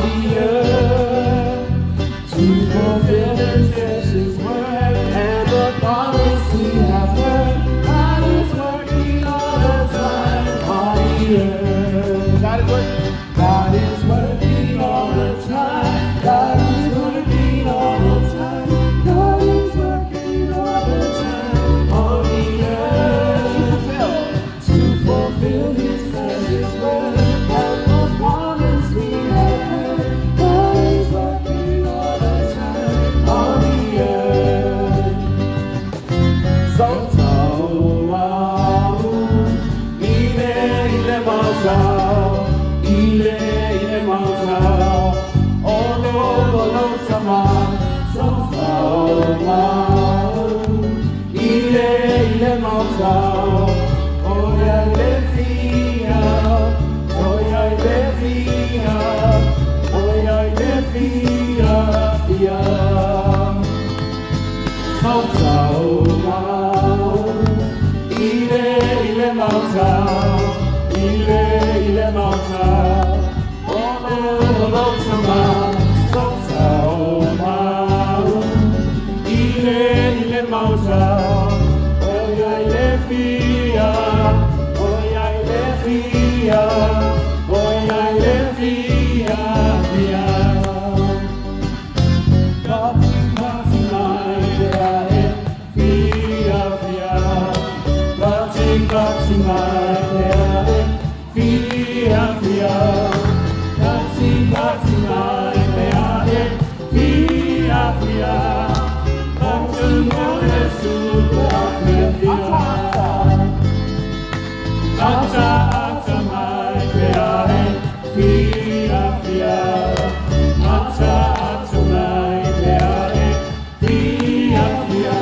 the earth to fulfill His precious word and the promise we have heard. God is working all the time on the earth. God is working. God is working all the time. God is working all the time. God is working all the time on the earth to fulfill His precious word and the promise we have heard. God is working all the time on the earth. So tau ile ile mautau, ile ile mautau, olo olo sama. So tau ile ile mautau, oia ile fia, oia ile fia, oia ile fia fia. Mautau, ile ile mautau, ile ile mautau, olo olo sama. Mautau, ile ile mautau, oia ile fia, oia ile fia, oia ile fia fia. Pati pati mai te ae fia fia. Pati pati mai te ae fia fia. Pati pati mai te ae fia fia. Pati mo Yesu te fia fia. Ata ata mai te ae fia fia. Ata ata mai te ae fia fia.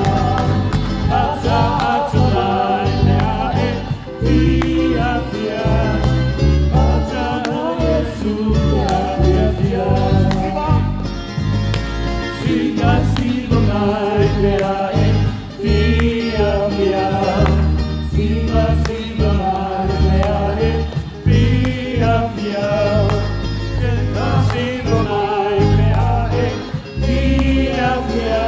Ata ata mai te ae fia fia. Ata mo Yesu te fia fia. Siga siga mai te ae fia fia. Siga siga mai te ae fia fia. Siga siga mai te ae fia fia.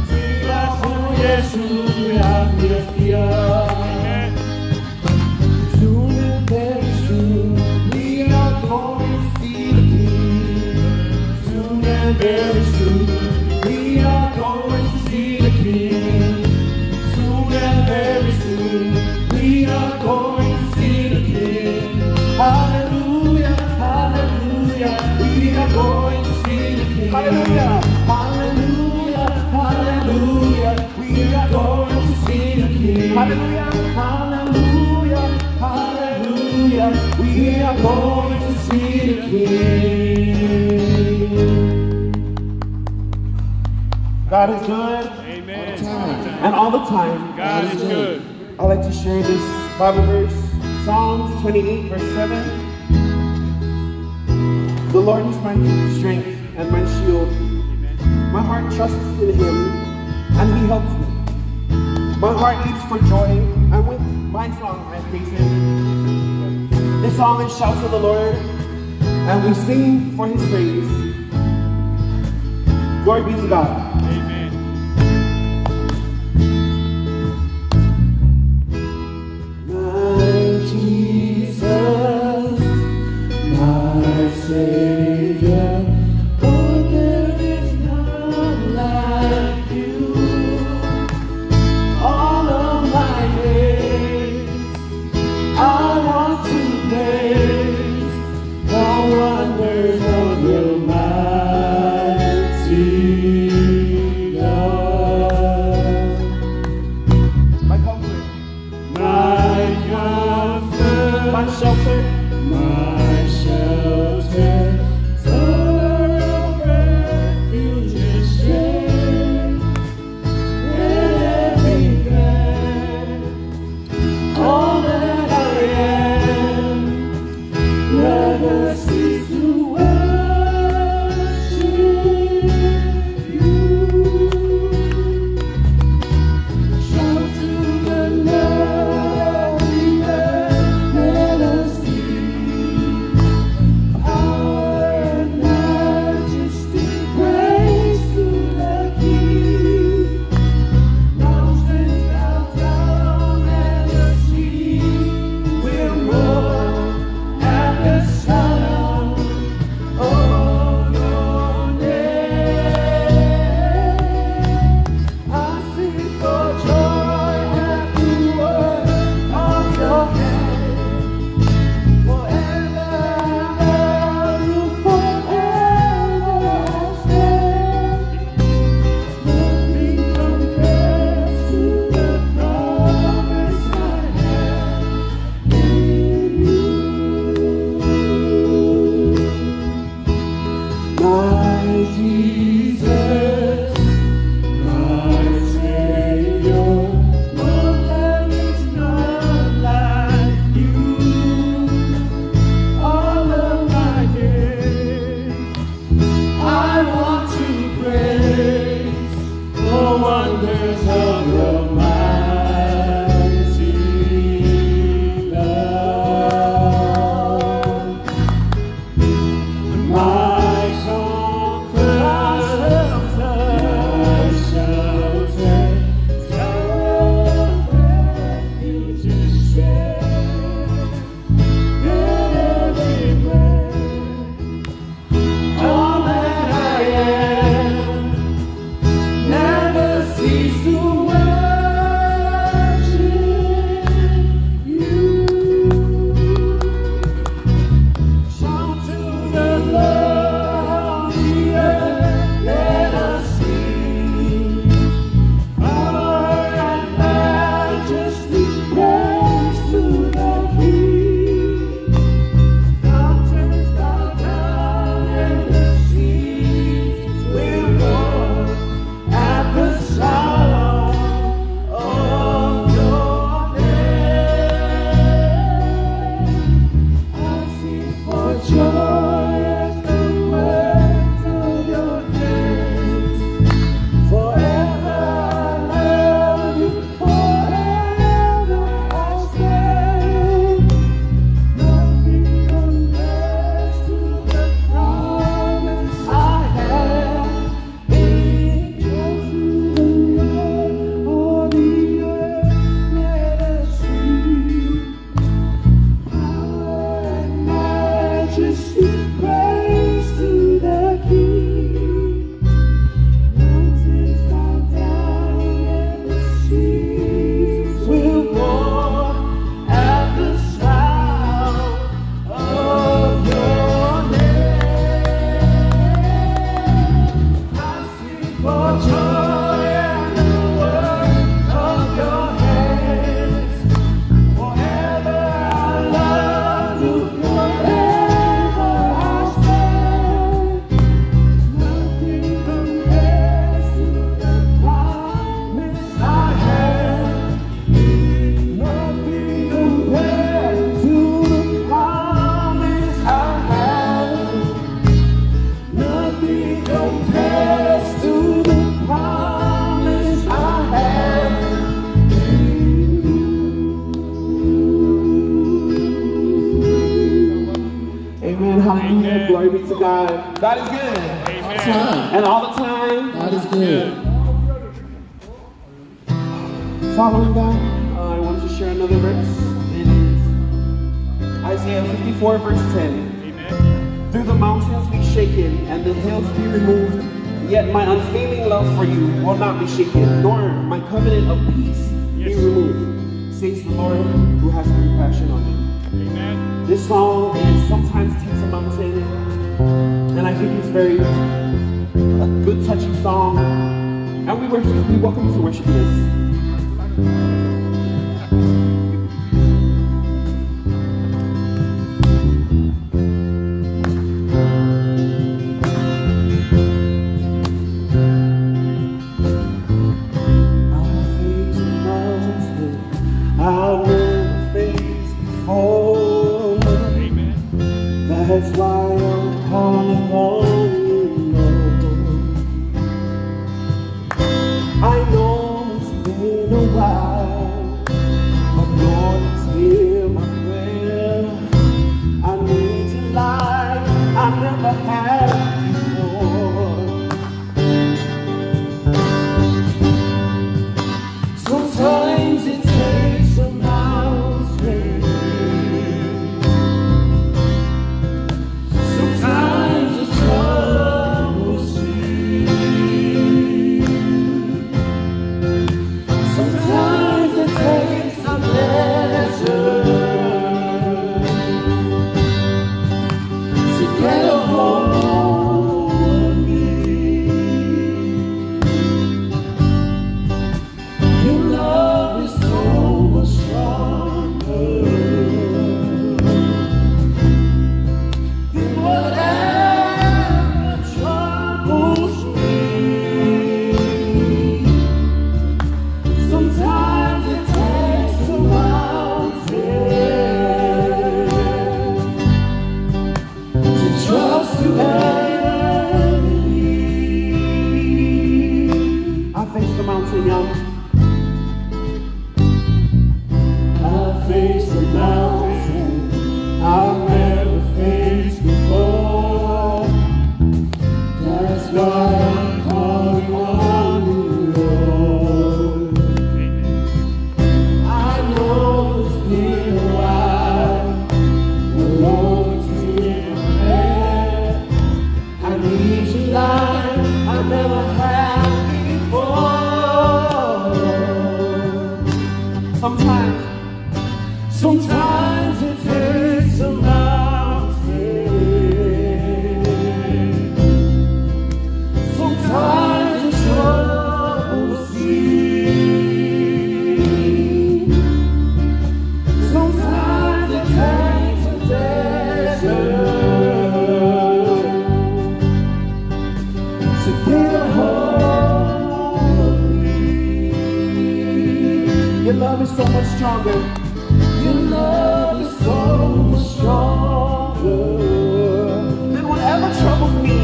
Siga mo Yesu te fia fia. Soon and very soon we are going to see the King. Soon and very soon we are going to see the King. Soon and very soon we are going to see the King. Hallelujah, hallelujah, we are going to see the King. Hallelujah, hallelujah, hallelujah, we are going to see the King. Hallelujah, hallelujah, hallelujah, we are going to see the King. God is good. Amen. And all the time. God is good. I like to share this Bible verse, Psalms 28, verse 7. The Lord is my strength and my shield. My heart trusts in him, and he helps me. My heart leaps for joy, and with my song I praise him. This song is shout to the Lord, and we sing for his praise. Glory be to God. Amen. My Jesus, my Savior, oh, there is none like you. All of my days, I want to praise the wonders of your mighty My Jesus, my Savior, Lord, there is none like you. All of my days, I want to praise the wonders of your mighty love. My comfort, my shelter, tower of refuge and strength, in every breath, all that I am, never cease to worship you. Shout to the Lord, the earth, let us sing. Power and majesty, praise to the King. Mountains bow down and the seas will roar at the sound of your name. I sing for joy at the works of your hands. Forever I love you, forever I stand. Nothing compares to the promise I have. Angels to the Lord, all the earth, let us sing. Power and majesty, praise to the King. Mountains bow down and the seas will roar at the sound of your name. I sing for joy at the work of your hands. Forever I love you, forever I stand. Nothing compares to the promise I have. Nothing compares to the promise I have. Nothing compares to the promise I have in you. Amen. Hallelujah. Amen. Glory be to God. God is good. Amen. And all the time. God is good. Following that, I want to share another verse. It is Isaiah 54, verse 10. Amen. Through the mountains be shaken and the hills be removed, yet my unfailing love for you will not be shaken, nor my covenant of peace be Yes. removed, says the Lord who has compassion on you. Amen. This song is sometimes takes a mountain, and I think it's very a good touching song. And we welcome you to worship this. I face a mountain I've never faced before. Amen. That's why I'm calling on you, Lord. I know it's been a while, but Lord, please hear my prayer. I need you like I never had before. Sometimes it takes a mountain. Sometimes a troubled sea. Sometimes it takes a desert to get a hold I've never had before. Sometimes, sometimes it takes a mountain. Sometimes a troubled sea. Sometimes it takes a desert to get a hold of me. Your love is so much stronger. Your love is so much stronger than whatever troubles me.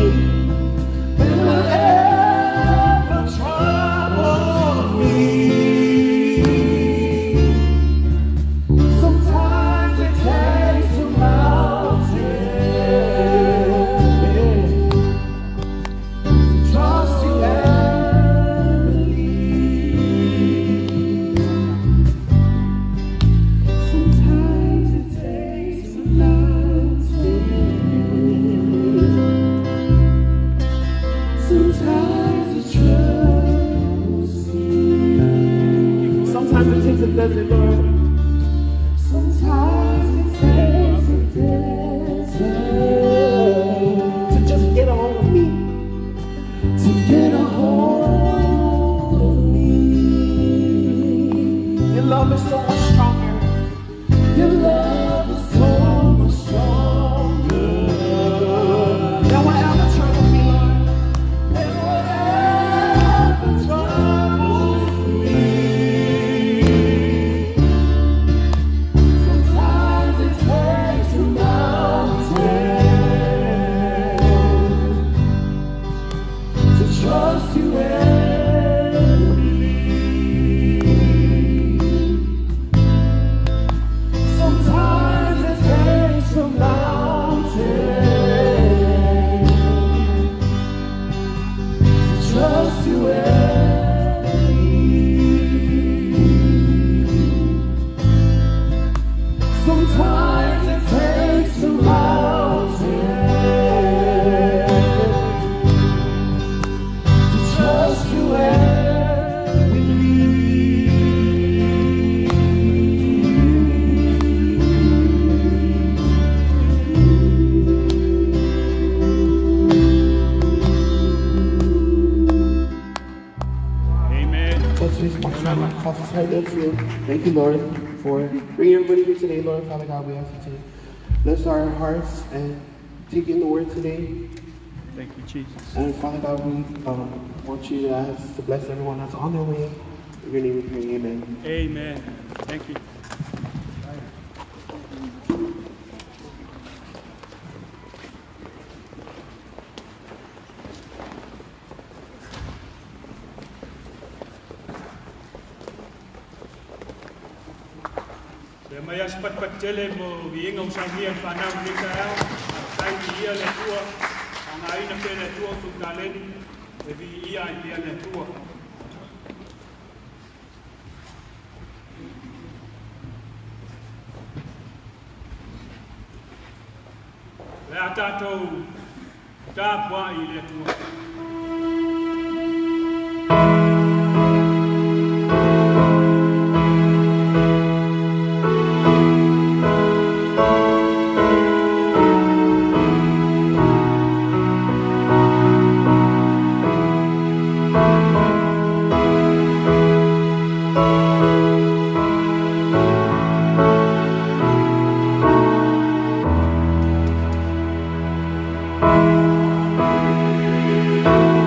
Than whatever troubles me. Sometimes it takes a mountain to trust you and believe. Sometimes it takes a mountain. Sometimes a troubled sea. Sometimes it takes a desert, Lord. Sometimes it takes a desert to just get a hold of me. To get a hold of me. Your love is so much stronger. Your love is so much stronger than whatever troubles me, Lord. Than whatever troubles me. Sometimes it takes a mountain to trust you and believe. Sometimes it takes a mountain to trust you and believe. Sometimes it takes a mountain to trust you and believe. Amen. Thank you, Lord, for bringing everybody here today. Lord, Father God, we ask you to bless our hearts and take in the word today. Thank you, Jesus. And Father God, we want you to ask to bless everyone that's on their way. In your name we pray, amen. Amen. Thank you. Le mai as pat pat tele mo viinga usaunia whanau ni ka au, tai i ia le tua, a ngā ina pe le tua tu taleni, e vi ia i pia le tua. Le a tātou tāpua i le tua. Thank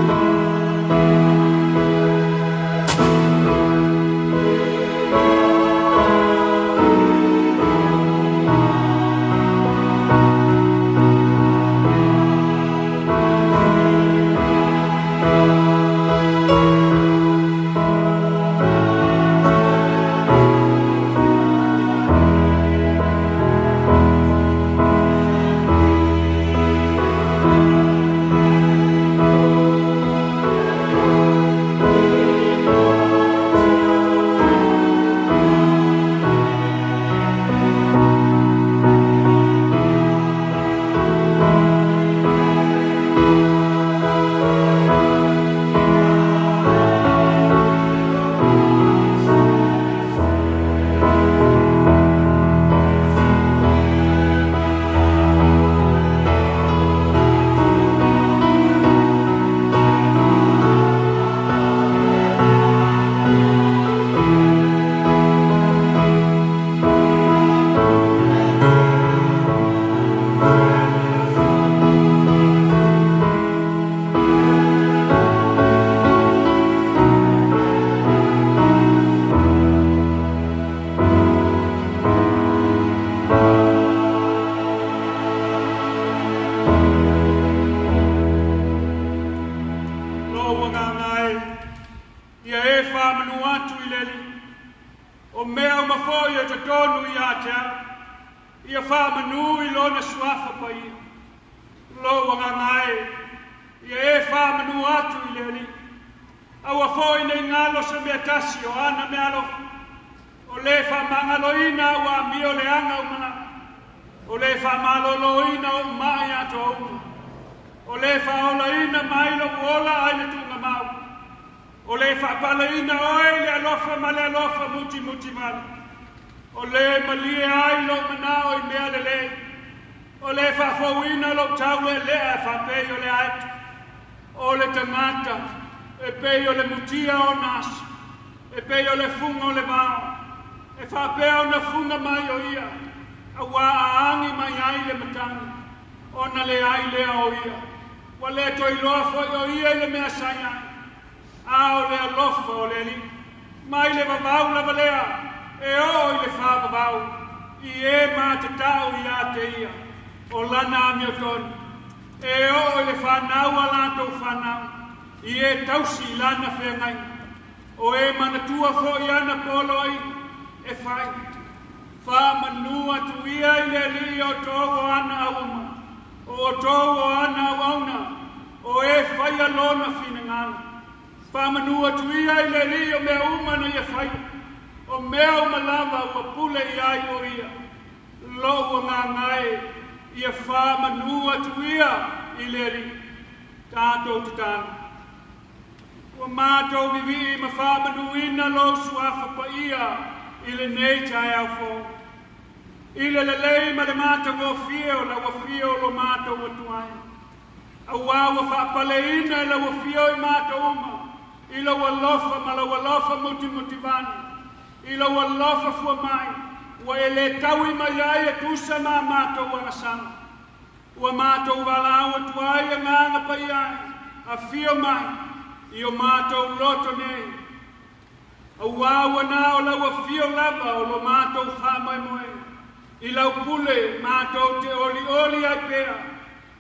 Lou agaga e, ia e faamanu atu i le Alii, o mea uma foi e totonu ia te au, ia faamanu i lona suafa paia. Lou agaga e, ia e faamanu atu i le Alii, aua foi nei galo se mea tasi o ana meaalofa, o le faamagaloina au amio leaga uma lava, o le faamaloloina ou mai atoa uma, o le faaolaina mai lou ola ai le tuugamau, o le faapaleina oe i le alofa ma le alofa mutimutivale, o le malie ai lou manao i mea lelei, o le faafouina lou taulealea e faapei o le aeto, o le tagata e pei o le mutia ona aso, e pei o le fuga o le vao, e faapea ona fuga mai o ia, auā aagi mai ai le matagi, ona leai lea o ia, ua le toe iloa foi o ia i le mea sa i ai, a o le alofa o le Alii, mai le vavau lava lea, e oo i le faavavau, i e matatau ia te ia, o lana amiotonu, e oo i le fanau a latou fanau, i e tausi i lana feagaiga, o e manatua foi ana poloaiga e fai. Faamanu atu ia i le Alii o outou o ana auma, o outou o ana auauna, o e faia lona finagalo. Faamanu atu ia i le Alii o mea uma na ia faia, o mea uma lava ua pule i ai o ia. Lou agaga e, ia faamanu atu ia i le Alii. Tatou tatalo. Ua matou vivii ma faamanuina lou suafa paia i lenei taeao fou, i le lelei ma le matagofie o lau afio o lo matou atu ai, auā ua faapaleina e lau afio i matou uma i lou alofa ma lau alofa mutimutivane, i lou alofa fua mai ua e lē taui mai ai e tusa ma a matou agasala. Ua matou valaau atu ai Agaga Paia e, afio mai i o matou loto nei, auā ua na o lau afio lava o lo matou faamoemoe. I lau pule matou te olioli ai pea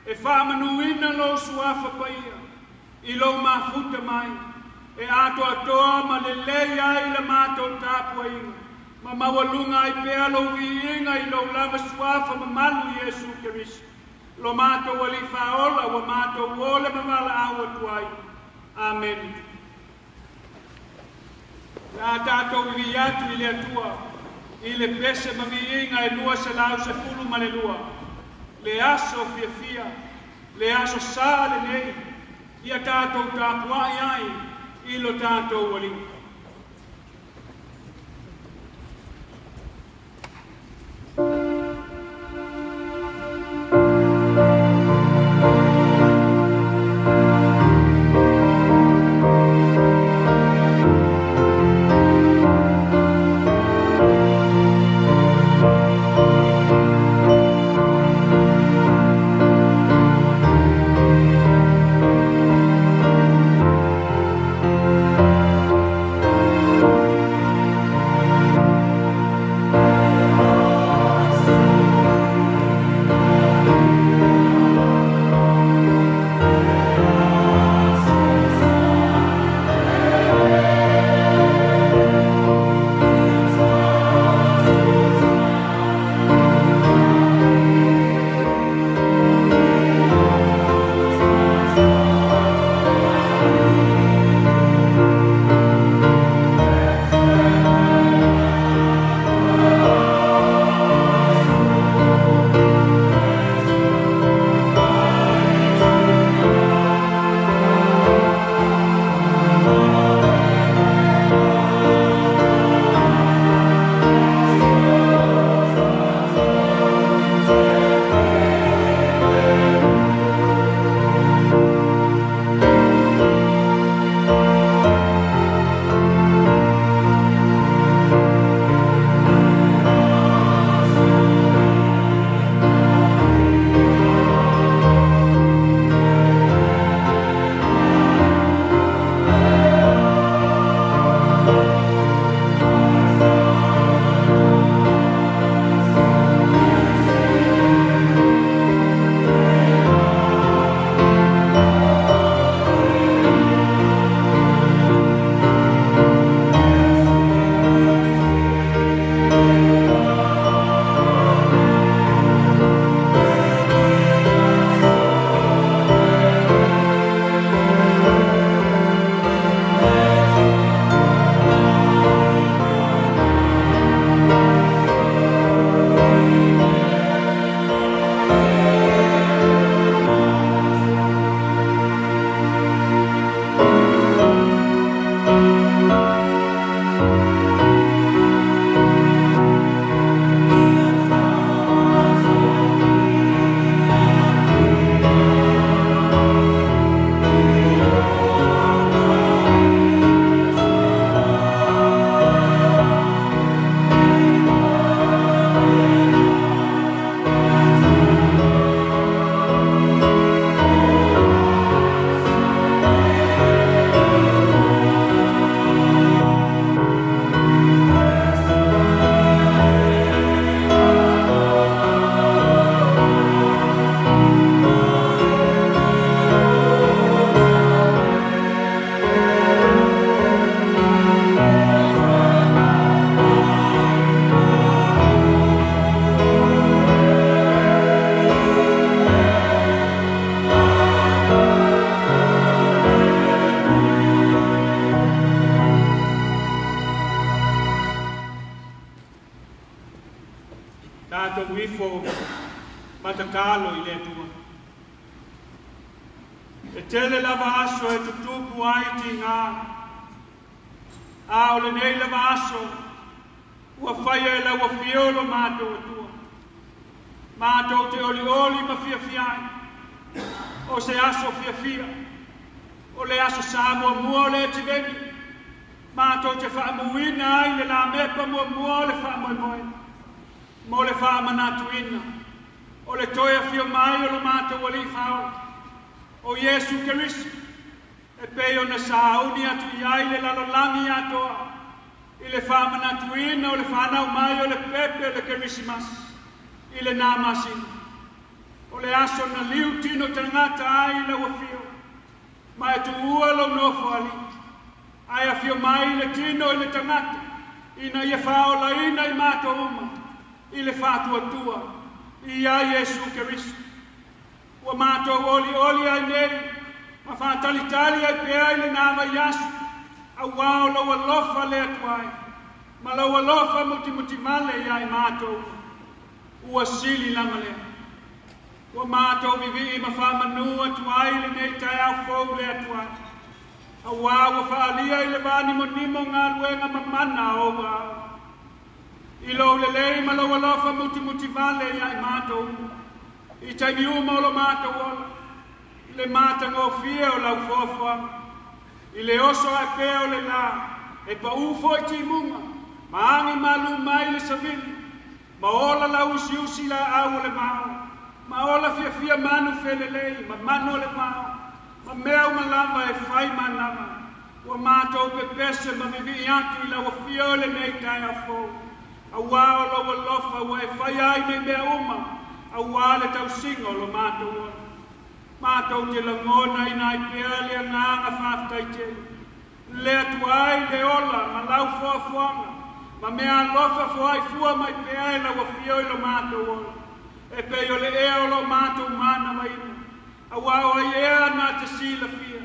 e faamanuina lou suafa paia i lou mafuta mai, e atoatoa ma lelei ai la matou tapuaiga, ma maualuga ai pea lou viiga i lou lava suafa mamalu Iesu Keriso, lo matou Alii Faaola ua matou ole ma valaau atu ai. Amene. O le a tatou vivii atu i le Atua i le pese ma viiga e 212, le aso fiafia, le aso sā lenei, ia tatou tapuai ai i lo tatou Alii. tapu ifo ma tatalo i le Atua. E tele lava aso e tutupu ai tigā, a o lenei lava aso ua faia e lau Afio lo matou Atua. Matou te olioli ma fiafia ai, o se aso fiafia, o le Aso Sa muamua o le Ativeni, matou te faamuina ai le lamepa muamua o le faamoemoe, mo le faamanatuina o le toe afio mai o lo matou Alii Faaola, o Iesu Keriso, e pei ona sauni atu i ai le lalolagi atoa i le faamanatuina o le fanau mai o le pepe o le Kerisimasi i lenā masina. O le aso na liu tino tagata ai i lau afio, ma e tuua lou nofoalii, ae afio mai le tino i le tagata ina ia faaolaina i matou uma i le faatuatua iā Iesu Keriso. Ua matou olioli ai nei ma faatalitali ai pea i lenā vaiaso, auā o lou alofa le Atua e, ma lou alofa mutimutivale iā i matou uma. Ua sili lava lea. Ua matou vivii ma faamanu atu ai lenei taeao fou le Atua, auā ua faaalia i le vānimonimo galuega mamana a ou aao. I lou lelei ma lou alofa mutimutivale iā i matou uma, i taimi uma o lo matou ola, i le matagofie o lau foafoaga, i le oso ae pea o le lā, e paū foi timuga, ma agi malū mai le savili, Ma ola lauusiusi laau o le mao, ma ola fiafia manu felelei, ma manu o le mao, ma mea uma lava e fai manava. Ua matou pepese ma vivii atu i lau Afio i lenei taeao fou, auā o lou alofa ua e faia ai nei mea uma, auā le tausiga o lo matou ola. Matou te lagonaina ai pea le agaga faafetai tele. Le Atua ai le ola ma lau foafoaga, ma mea alofa foaifua mai pea e lau Afio i lo matou ola, e pei o le ea o lo matou manavaina, auā o ai ea na te silafia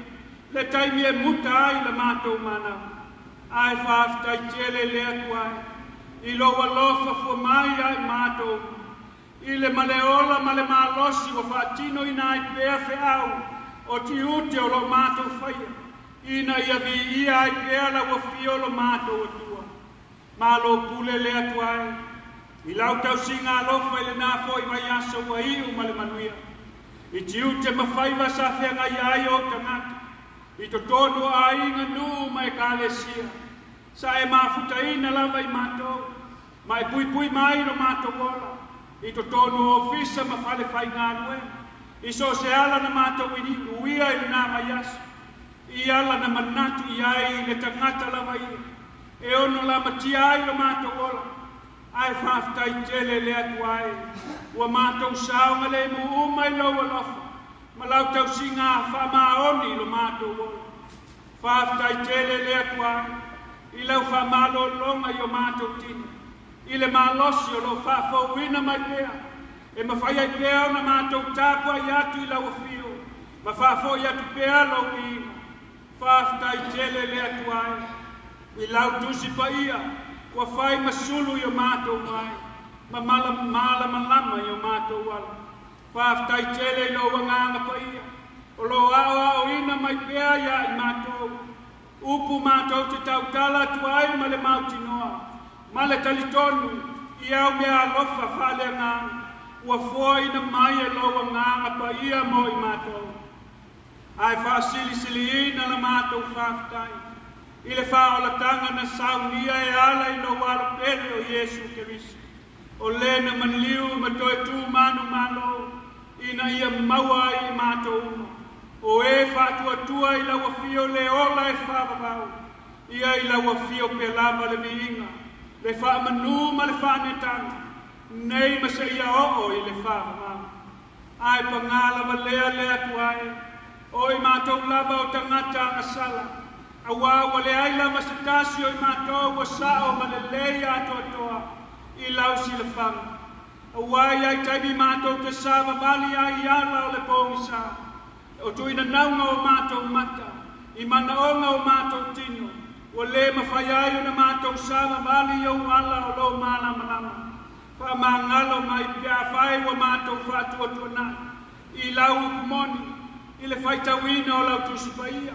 le taimi e muta ai la matou manava. Ae faafetai tele le Atua e i lou alofa fua mai ia i matou uma, i le maleola ma le malosi ua faatinoina ai pea feau o tiute o lo matou faia, ina ia viia ai pea lau Afio lo matou Atua. Malo pule le Atua e, i lau tausiga alofa i lenā foi vaiaso ua iu ma le manuia, i tiute ma faiva sa feagaia ai ou tagata, i totonu o aiga, nuu ma ekalesia, sa e mafutaina lava i matou, Ma e puipui mai lo matou ola i totonu o ofisa ma fale faigaluega, i so o se ala na matou uia i lenā vaiaso, i ala na manatu i ai le tagata lava ia, e ono lamatia ai lo matou ola. Ae faafetai tele le Atua e, ua matou saogalemu uma i lou alofa ma lau tausiga faamaoni i lo matou ola. Faafetai tele le Atua i lau faamalologa i o matou tino, i le malosi o lo o faafouina mai pea, e mafai ai pea ona matou tapuai atu i lau afio ma faafoi atu pea lou viiga. Faafetai tele le Atua i lau Tusi Paia ua fai ma sulu i o matou mai, ma malamalama i o matou ala. Faafetai tele i lou Agaga Paia o lo o aoaoina mai pea iā i matou. Upu matou te tautala atu ai ma le mautinoa, ma le talitonu i au mea alofa faaleagaga ua foaina mai e lou Agaga Paia mo i matou. Ae faasilisiliina la matou faafetai i le faaolataga na saunia e ala i lou Alo pele o Iesu Keriso. O le na maliu ma toe tu manumalo ina ia maua ai i matou uma, o e faatuatua i lau afio le ola e faavavau ia i lau afio pea lava le viiga, le faamanu ma le faanetaga, nei ma seia oo i le faavavau. Ae pagā lava lea le Atua e, o i matou lava o tagata agasala, auā ua leai lava se tasi o i matou ua sao ma lelei atoatoa i lau silafaga. Auā i ai taimi matou te savavali ai i ala o le pogisa, o tuinanauga o matou mata, i manaoga o matou tino, ua le mafai ai ona matou savavali i ou ala o lou malamalama. Faamagalo mai pe afai ua matou faatuatuanai i lau upu moni i le faitauina o lau Tusi Paia.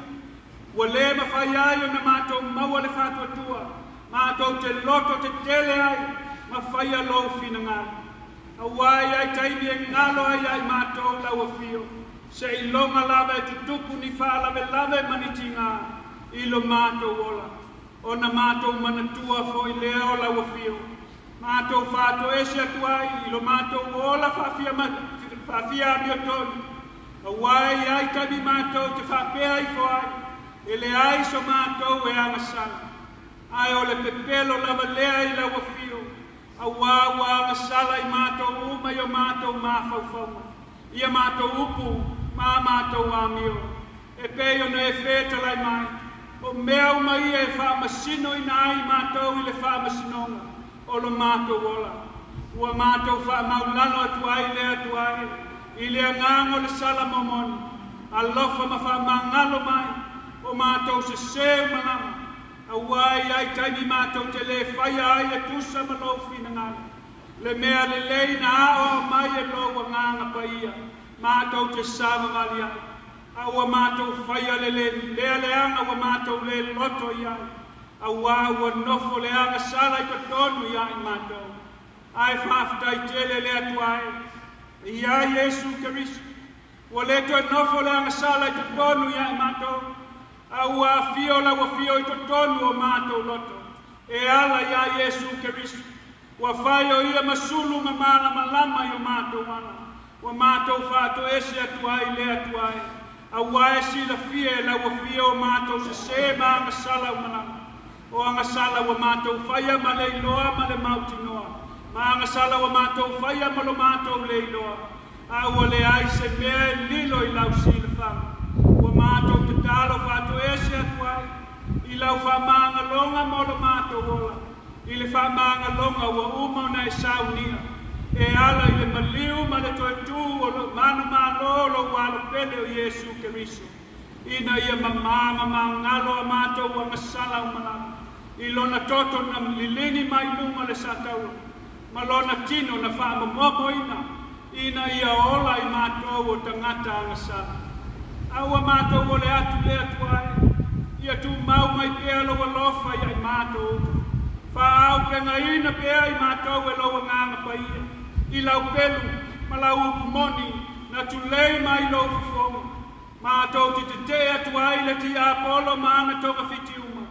Ua lē mafai ai ona matou maua le faatuatua matou te loto tetele ai ma faia lou finagalo. Auā e i ai taimi e galo ai iā i matou lau afio, seiloga lava e tutupu ni faalavelave ma ni tigā i lo matou ola, ona matou manatua foi lea o lau afio. Matou faatoese atu ai i lo matou ola faafia amiotonu, auā e i ai taimi matou te faapea ifo ai, e leai so matou e agasala. Ae o le pepelo lava lea i lau afio, auā ua agasala i matou uma i o matou mafaufauga, i a matou upu ma a matou amio, e pei ona e fetalai mai, o mea uma ia e faamasinoina ai matou i le faamasinoga o lo matou ola. Ua matou faamaulalo atu ai le Atua e, i le agaga o le Salamo moni, alofa ma faamagalo mai o matou sesē uma lava, auā e i ai taimi matou te lē faia ai e tusa ma lou finagalo le mea lelei na aoao mai e lou Agaga Paia matou te savavali ai, a ua matou faia le lea leaga ua matou lē loto i ai, auā ua nofo le agasala i totonu iā i matou. Ae faafetai tele le Atua e, iā Iesu Keriso, ua lē toe nofo le agasala i totonu iā i matou, a ua afio lau afio i totonu o matou loto, e ala iā Iesu Keriso. Ua fai o ia ma sulu ma malamalama i o matou ala, ua matou faatoese atu ai le Atua e, auā e silafia e lau afio o matou sesē ma agasala uma lava, o agasala ua matou faia ma le iloa ma le mautinoa, ma agasala ua matou faia ma lo matou lē iloa, a ua leai se mea e lilo i lau silafaga. Ua matou tatalo faatoese atu ai i lau faamagaloga mo lo matou ola, i le faamagaloga ua uma ona e saunia, e ala i le maliu ma le toe tū o lo manumalo o lou Alo pele o Iesu Keriso, ina ia mamā ma magalo a matou agasala uma lava, i lona toto na liligi mai luga o le sataua, ma lona tino na faamomomoina, ina ia ola i matou o tagata agasala. A ua matou ole atu le Atua e, ia tumau mai pea lou alofa iā i matou uma. Faaaupegaina pea i matou e lou Agaga Paia, i lau pelu ma lau upu moni na tulei mai lou fofoga. Matou te tetee atu ai le tiapolo ma ana togafiti uma,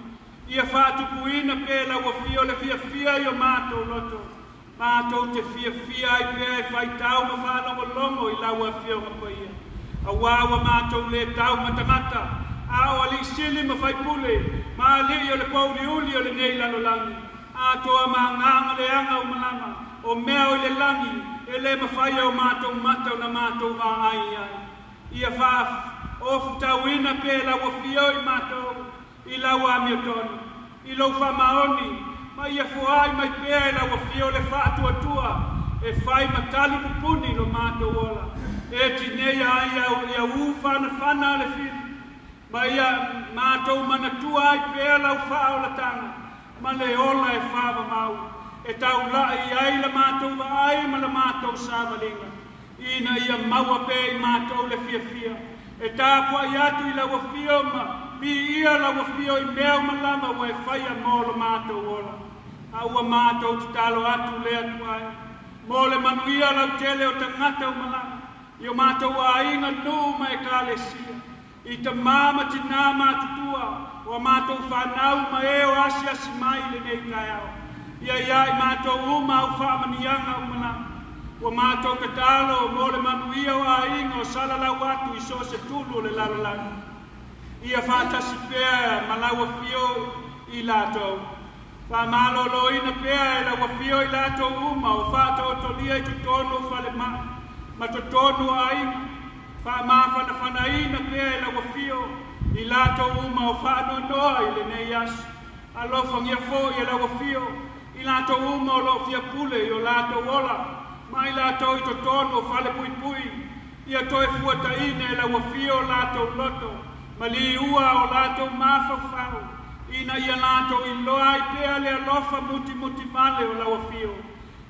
ia faatupuina pea e lau afio le fiafia i o matou loto, matou te fiafia ai pea e faitau ma faalogologo i lau Afioga Paia. Auā ua matou lē tau ma tagata, a o alii sili ma faipule, ma alii o le pouliuli o lenei lalolagi, atoa ma agaga leaga uma lava, o mea o i le lagi, e lē mafai e o matou mata ona matou vaai i ai. Ia faaofutauina pea e lau afio i matou i lau amiotonu, i lou faamaoni, ma ia foai mai pea e lau afio le faatuatua e fai ma tali pupuni lo matou ola, e tineia ai ia ufanafana a le fili, ma ia matou manatua ai pea lau faaolataga ma le ola e faavavau, e taulai ai la matou vaai ma la matou savaliga, ina ia maua pea i matou le fiafia e tapuai atu i lau afio ma viia lau afio i mea uma lava ua e faia mo lo matou ola. A ua matou tatalo atu le Atua e, mo le manuia lautele o tagata uma lava, i o matou aiga, nuu ma ekalesia, i tamā ma tinā matutua, o a matou fanau ma e o asiasi mai i lenei taeao. Ia iā i matou uma au faamanuiaga uma lava. Ua matou tatalo mo le manuia o aiga o salalau atu i so o se tulu o le lalolagi. Ia faatasi pea ma lau afio i latou. Faamaloloina pea e lau afio i latou uma o faataotolia i totonu o falemai ma totonu o aiga. Faamafanafanaina pea e lau afio i latou uma o faanoanoa i lenei aso. Alofagia foi e lau afio i latou uma o loo fia pule i o latou ola, ma i latou i totonu o falepuipui. Ia toe fuataina e lau afio o latou loto ma liua o latou mafaufau, ina ia latou iloa ai pea le alofa mutimutivale o lau afio.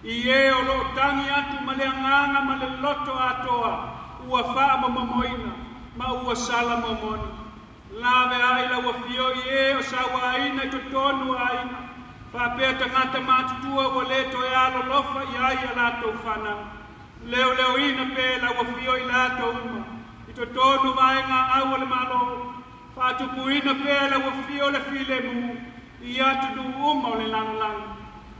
I e o loo tagi atu ma le agaga ma le loto atoa ua faamomomoina ma ua sala momoni. Laveai lau afio i e o sauaina i totonu o aiga, faapea tagata matutua ua lē toe alolofa i ai a latou fanau. Leoleoina pea lau afio i latou uma i totonu o vaegaau o le Malo. Faatupuina pea lau afio le filemu i atunuu uma o le lalolagi.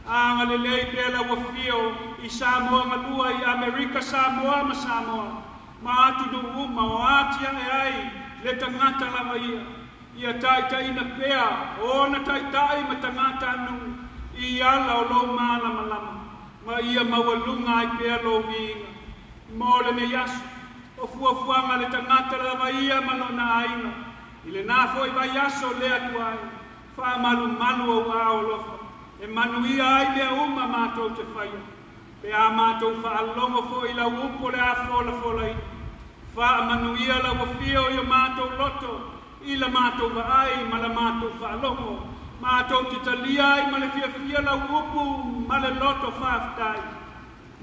Agalelei pea lau afio i Samoa galua i Amerika Samoa ma Samoa ma atunuu uma o atiae ai le tagata lava ia. Ia taitaiina pea ona taitai ma tagatanuu i ala o lou malamalama, ma ia maualuga ai pea lou viiga. Mo lenei aso, o fuafuaga a le tagata lava ia ma lona aiga, i lena foi vaiaso le Atua e, faamalumalu ou aao alofa, e manuia ai mea uma matou te faia. Pe a matou faalogo foi i lau upu o le a folafolaina, faamanuia lau afio i o matou loto, i la matou vaai ma la matou faalogo, matou te talia ai ma le fiafia lau upu ma le loto faafetai.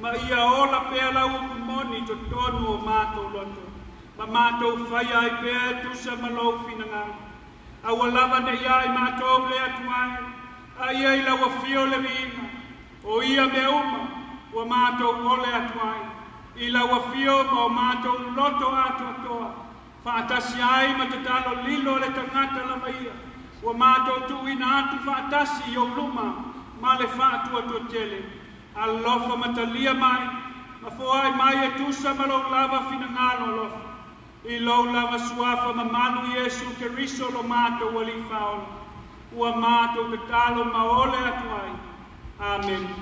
Ma ia ola pea lau upu moni i totonu o matou loto, ma matou faia ai pea e tusa ma lou finagalo. Aua lava ne i ia i matou le Atua e, a ia i lau afio le viiga, o ia mea uma ua matou ole atu ai, i lau afio ma o matou loto atoatoa, faatasi ai ma tatalo lilo a le tagata lava ia, ua matou tuuina atu faatasi i ou luma ma le faatuatuatele. Alofa ma talia mai, ma foai mai e tusa ma lou lava finagalo alofa. I lou lava suafa mamalu Iesu Keriso lo matou Alii Faaola, ua matou tatalo ma ole atu ai. Amene.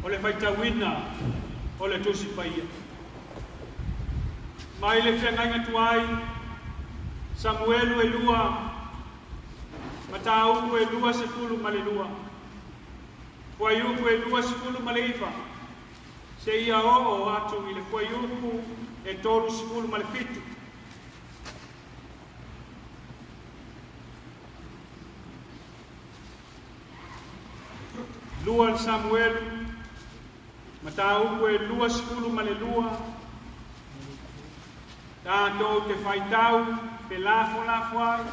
O le faitauina o le Tusi Paia. Mai le feagaiga tuai, Samuelu e lua, mataupu e 22, fuaiupu e 29, seia oo atu i le fuaiupu e 37. Lua le Samuelu, mataupu e 22, tatou te faitau felafolafo ai,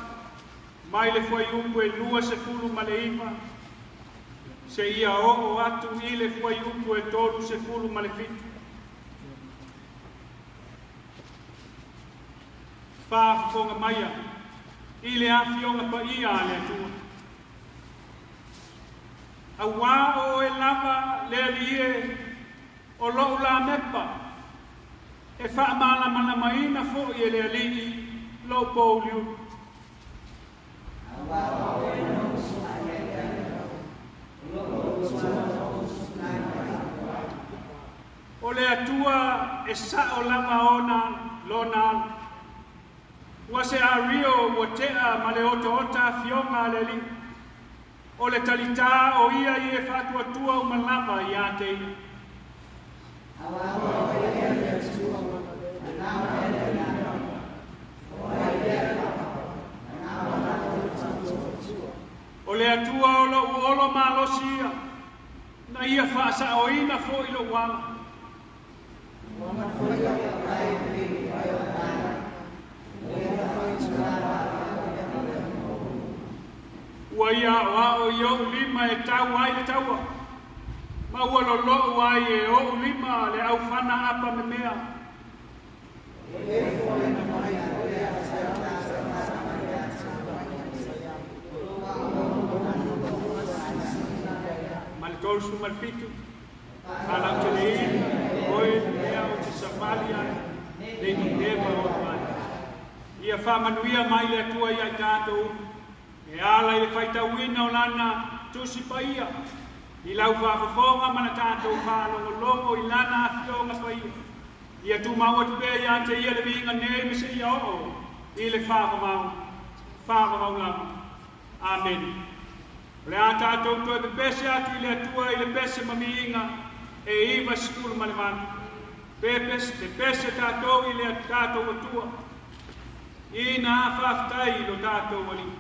mai le fuaiupu e 29, seia oo atu i le fuaiupu e 37. Faafofoga maia i le afioga paia a le Atua. Auā o oe lava le Alii e, o lou lamepa, e faamalamalamaina foi e le Alii lou pouliuli. O le Atua e sa'o lava ona lona ala. Ua se ario ua te'a ma le otaota afioga a le Alii. O le talitā o ia i e faatuatua uma lava iā te ia. O le Atua o lou olo malosi ia, na ia faasa'oina fo'i lou ala. Ua ia aoao i o'u lima e tau ai le taua, ma ua lolo'u ai e o'u lima le aufana apa memea. Ma le 37, faalauteleina oe le mea o te savali ai, le i teva o mai. Ia faamanuia mai le Atua ia i tatou, e ala i le faitauina o lana tusi paia, i lau faafofoga ma na tatou faalogologo i lana afioga paia. Ia tumau atu pea ia te ia le viiga nei ma seia oo i le faavavau, faavavau lava. Amene. O le a tatou toe pepese atu i le Atua i le pese ma miiga e 98. Pepese, pepese tatou i le tatou Atua. Ina faafetai i lo tatou Alii.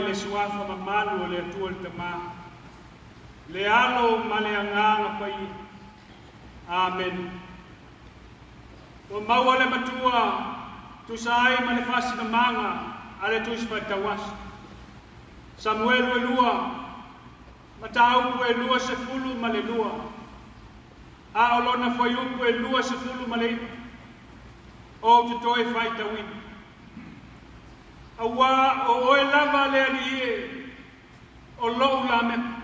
le Suafa mamalu o le Atua le Tamā, le Alo ma le Agaga Paia. Amene. Ua maua le Matua, tusa ai ma le faasilamaga a le Tusi Faitauaso. Samuelu e lua, mataupu e 22, a o lona fuaiupu e 29, ou te toe faitauina. Auā o oe lava le Alii e, o lou lamepa,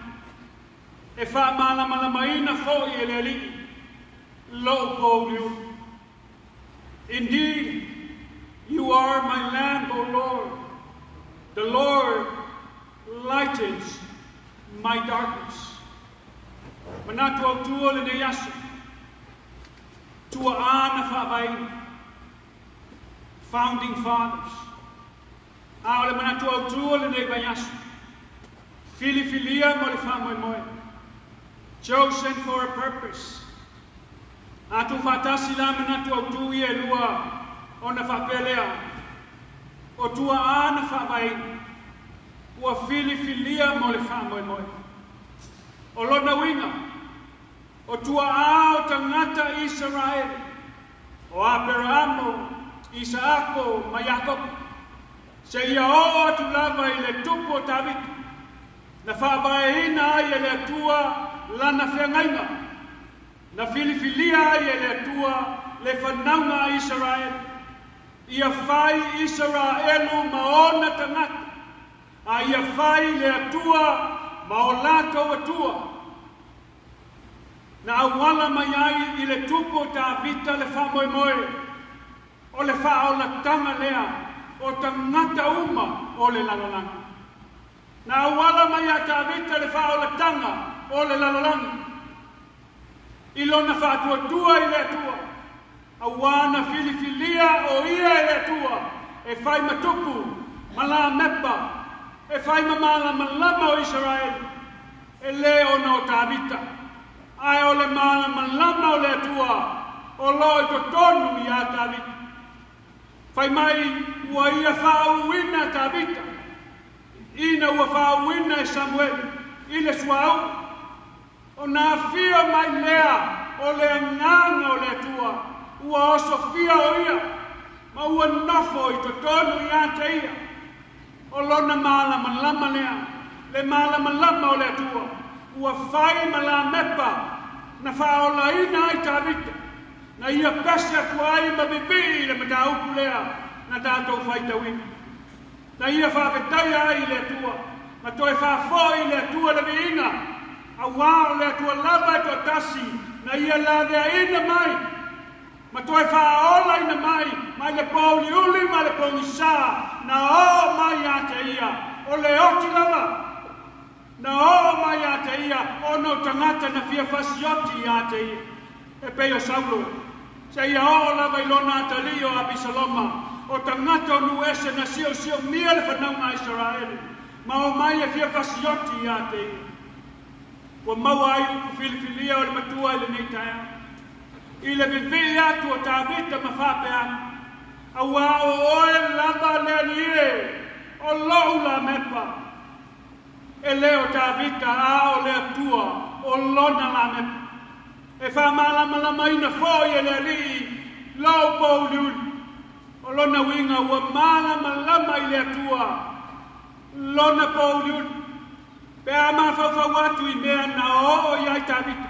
e faamalamalamaina foi e le Alii lou pouliuli. Indeed, you are my lamp, O Lord. The Lord lightens my darkness. Manatu autū o lenei aso, tuaā na faavaeina, Founding Fathers. A o le manatu autū o lenei vaiaso, filifilia mo le faamoemoe, chosen for a purpose. A tuufaatasi la manatu autū ia e lua ona faapea lea, o tuaā na faavaeina, ua filifilia mo le faamoemoe. O lona uiga, o tuaā o tagata Isaraele, o Aperaamo, Isaako ma Iakopo, seia oo atu lava i le tupu o Tavita, na faavaeina ai e le Atua lana feagaiga, na filifilia ai e le Atua le fanauga a Isaraele, ia fai Isaraelu ma ona tagata, a ia fai le Atua ma o latou Atua. Na auala mai ai i le tupu o Tavita le faamoemoe, o le faaolataga lea o tagata uma o le lalolagi. Na auala mai iā Tavita le faaolataga o le lalolagi i lona faatuatua i le Atua, auā na filifilia o ia e le Atua e fai ma tupu ma lamepa, e fai ma malamalama o Isaraelu, e lē ona o Tavita, ae o le malamalama o le Atua o loo i totonu iā Tavita. Fai mai ua ia faauuina Tavita, ina ua faauuina e Samuele i le suauu, ona afio mai lea o le Agaga o le Atua, ua osofia o ia, ma ua nofo i totonu iā te ia. O lona malamalama lea, le malamalama o le Atua, ua fai ma lamepa na faaolaina ai Tavita, na ia pese atu ai ma vivii i le mataupu lea na tatou faitauina. Na ia faafetaia ai i le Atua, ma toe faafoi i le Atua le viiga, auā o le Atua lava e toatasi na ia laveaina mai, ma toe faaolaina mai mai le pouliuli ma le pogisā na oo mai ia te ia, o le oti lava na oo mai ia te ia ona o tagata na fia fasioti ia te ia, e pei o Saulo, seia oo lava i lona atalii o Apisaloma, o tagata o nuu ese na siosiomia le fanauga a Isaraelu, ma omai e fia fasioti ia te ia. Ua maua ai upu filifilia o le Matua i lenei taeao, i le vivii atu o Tavita ma faapea atu, Auā o oe lava le Alii e, o lou lamepa. E lē o Tavita, a o le Atua o lona lamepa. E faamalamalamaina foi e le Alii lou pouliuli. O lona uiga ua malamalama i le Atua lona pouliuli. Pe a mafaufau atu i mea na oo i ai Tavita,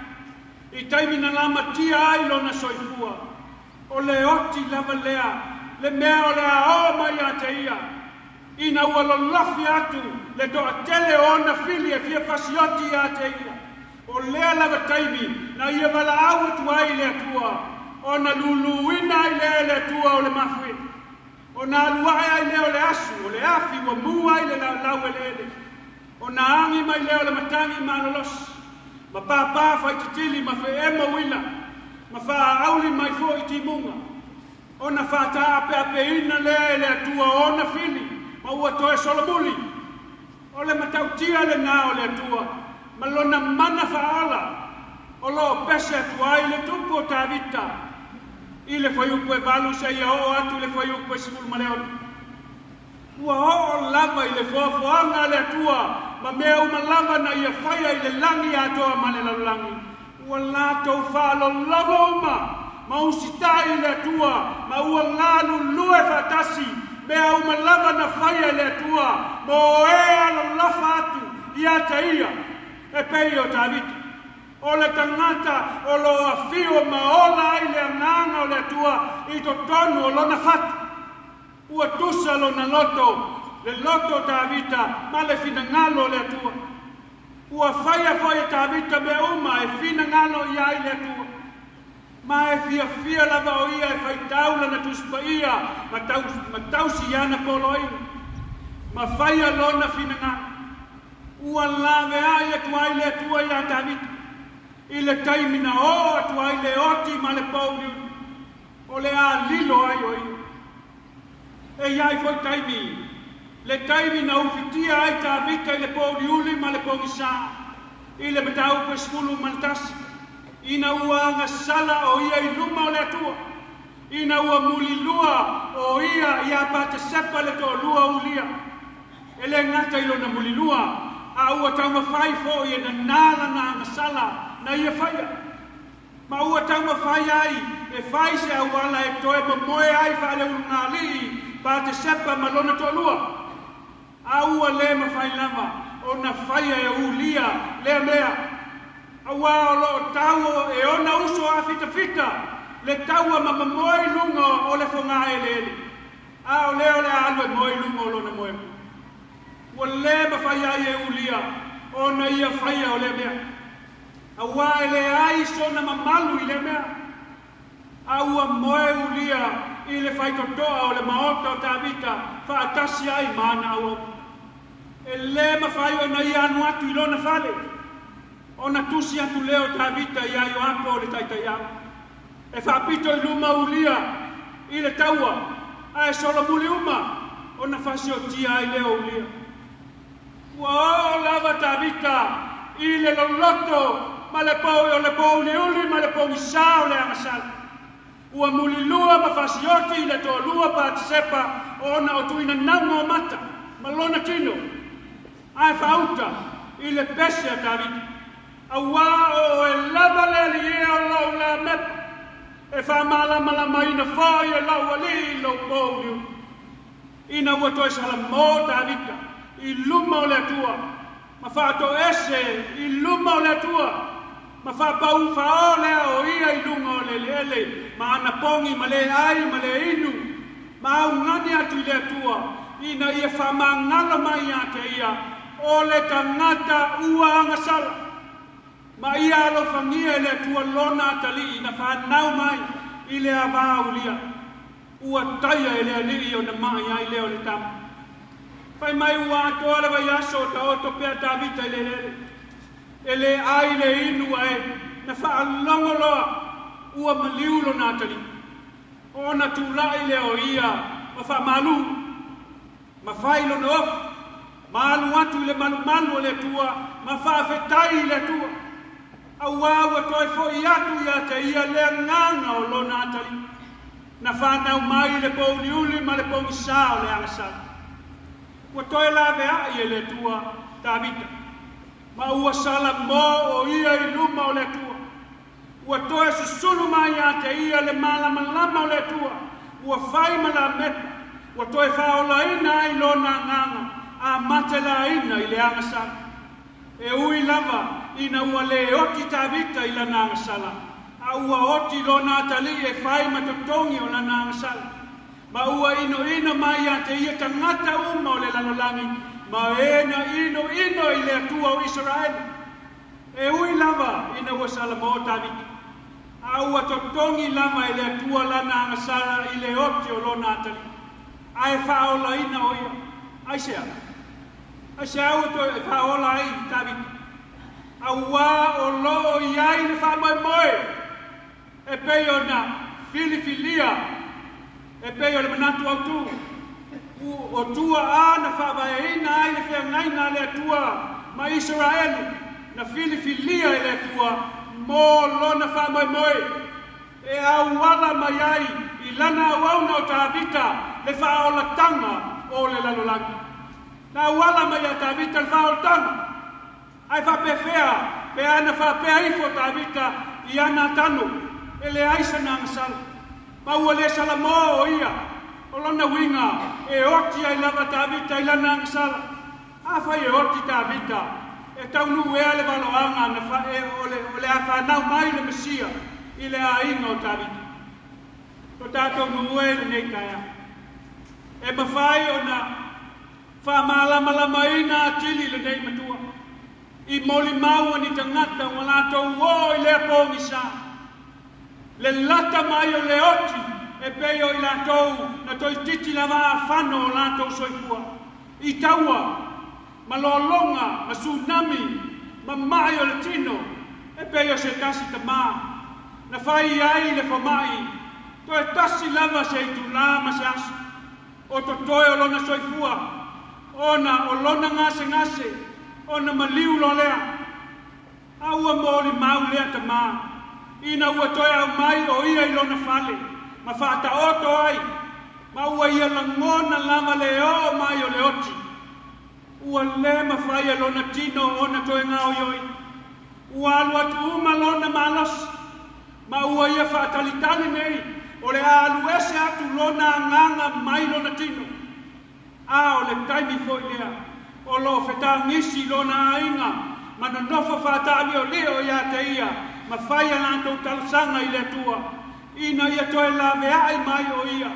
i taimi na lamatia ai lona soifua, o le oti lava lea, le mea o le a oo mai ia te ia, ina ua lolofi atu le toatele o ona fili e fia fasioti ia te ia, o lea lava taimi na ia valaau atu ai i le Atua, ona luluina ai lea e le Atua o le mafuie. Ona alu ae ai lea o le asu, o le afi ua mu ai le laueleele. Ona agi mai lea o le matagi malolosi, ma pāpā faititili ma feemo uila, ma faaauli mai foi timuga. Ona faataapeapeina lea e le Atua ona fili, ma ua toe solomuli. O le matautia lenā o le Atua, ma lona mana faaola, o lo o pese atu ai le tupu o Tavita i le fuaiupu e 8 seia oo atu i le fuaiupu e 16. Ua oo lava i le foafoaga a le Atua ma mea uma lava na ia faia i le lagi atoa ma le lalolagi. Ua latou faalologo uma ma usitai i le Atua ma ua galulue faatasi mea uma lava na faia e le Atua mo e alolofa atu ia te ia, e pei o Tavita. O le tagata o lo o afio ma ola ai le agaga o le Atua i totonu o lona fatu. Ua tusa lona loto, le loto o Tavita, ma le finagalo o le Atua. Ua faia foi e Tavita mea uma e finagalo i ai le Atua. Ma e fiafia lava o ia e faitau lana Tusi Paia ma, tau, ma tausi i ana poloaiga, ma faia lona finagalo. Ua laveai atu ai le Atua iā Tavita i le taimi na oo atu ai le oti ma le pouliuli, o le a lilo ai o ia. E i ai foi taimi, le taimi na ufitia ai Tavita i le pouliuli ma le pogisā, i le mataupu e 11, ina ua agasala o ia i luma o le Atua, ina ua mulilua o ia iā Patesepa le toalua o Ulia. E le gata i lona mulilua, a ua taumafai foi e nanā lana agasala na ia faia. Ma ua taumafai ai e fai se auala e toe momoe ai faaleulugalii Patesepa ma lona toalua. A ua le mafai lava ona faia e Ulia lea mea, auā o lo o tau e ona uso āfitafita le taua ma momoe i luga o le fogaeleele, a o lea o le a alu e moe i luga o lona moemoe. Ua le mafai ai e Ulia ona ia faia o lea mea, auā e leai sona mamalu i lea mea. A ua moe Ulia i le faitotoa o le maota o Tavita faatasi ai ma ana auauna. E le mafai ona ia alu atu i lona fale, ona tusi atu lea o Tavita iā Ioapo o le taitaiau, e faapito i luma Ulia i le taua, ae solomuli uma ona fasiotia ai lea o Ulia. Ua oo lava Tavita i le loloto ma le pou o le pouliuli ma le pogisā o le agasala. Ua mulilua ma fasioti i le toalua Patisepa ona o tuinanauga o mata ma lona tino, ae faauta i le pese a Tavita. Auā o oe lava le alii o lou lamepa, e faamalamalamaina foi e lou alii i lou pouliuli. Ina ua toe salamō Tavita i luma o le Atua, ma faatoese i luma o le Atua, ma faapau faao lea o ia i luga o le eleele ma ana pogi ma le ai ma le inu, ma augani atu i le Atua, ina ia faamagalo mai ia te ia o le tagata ua agasala, ma ia alofagia e le Atua lona atalii na fanau mai i le avā Ulia. Ua taia e le Alii ona ma'i ai lea o le tama. Fai mai ua atoa le vaiaso o taoto pea Tavita i le eleele, e le ai le inu, ae na faalogo loa ua maliu lona atalii. Ona tula'i lea o ia ma faamalu, ma fai lona ofu, ma alu atu i le malumalu o le Atua ma faafetai i le Atua, auā ua toe fo'i atu ia te ia le agaga o lona atalii, na fanau mai i le pouliuli ma le pogisā o le agasala. Ua toe laveai e le Atua Tavita, ma ua salamō o ia i luma o le Atua. Ua toe susulu mai ia te ia le malamalama o le Atua, ua fai ma lamepa, ua toe faaolaina ai lona agaga, a matelaina i le agasala. E ui lava ina ua le oti Tavita i lana agasala, a ua oti lona atalii e fai ma totogi o lana agasala, ma ua inoino mai ia te ia tagata uma o le lalolagi, ma e na inoino i le Atua o Isaraelu. E ui lava ina ua salamō Tavita, a ua totogi lava e le Atua lana agasala i le oti o lona atalii, ae faaolaina o ia. Aisea? Aisea ua toe faaola ai Tavita? Auā o lo o i ai le faamoemoe e pei ona filifilia, e pei o le manatu autū, o tua'a na faavaeina ai le feagaiga a le Atua ma Isaraelu, na filifilia e le Atua mo lona faamoemoe, e auala mai ai i lana auauna o Tavita le faaolataga o le lalolagi. Na auala mai ia Tavita le faaolataga, ae faapefea pe ana faapea ifo Tavita i ana tano, e leai sana agasala, ma ua le salamo o ia. O lona uiga, e oti ai lava Tavita i lana agasala. Afai e oti Tavita, e taunuu ea le valoaga na fa, e, o le, o le a fanau mai le Mesia i le aiga o Tavita. O tatou nuu e i lenei taeao, e mafai ona faamalamalamaina atili lenei matua i molimau a ni tagata ua latou o i lea pogisa, le lata mai o le oti e pei o i latou na toeitiiti lava afano o latou soifua i taua ma lologa ma tsunami ma ma'i o le tino, e pei o se tasi tamā na fai ai le foma'i toe tasi lava se itulā ma se aso o totoe o lona soifua, ona o lona gasegase ona maliu loa lea. A ua molimau lea tamā ina ua toe aumai o ia i lona fale ma faataoto ai, ma ua ia lagona lava le oo mai o le oti, ua lē mafai e lona tino ona toe gaoioi. Ua alu atu uma lona malosi, ma ua ia faatalitali nei o le a alu ese atu lona agaga mai lona tino. A o le taimi foi lea o loo fetagisi lona aiga ma nonofo faataaliolio iā te ia ma fai a latou talosaga i le Atua ina ia toe laveai mai o ia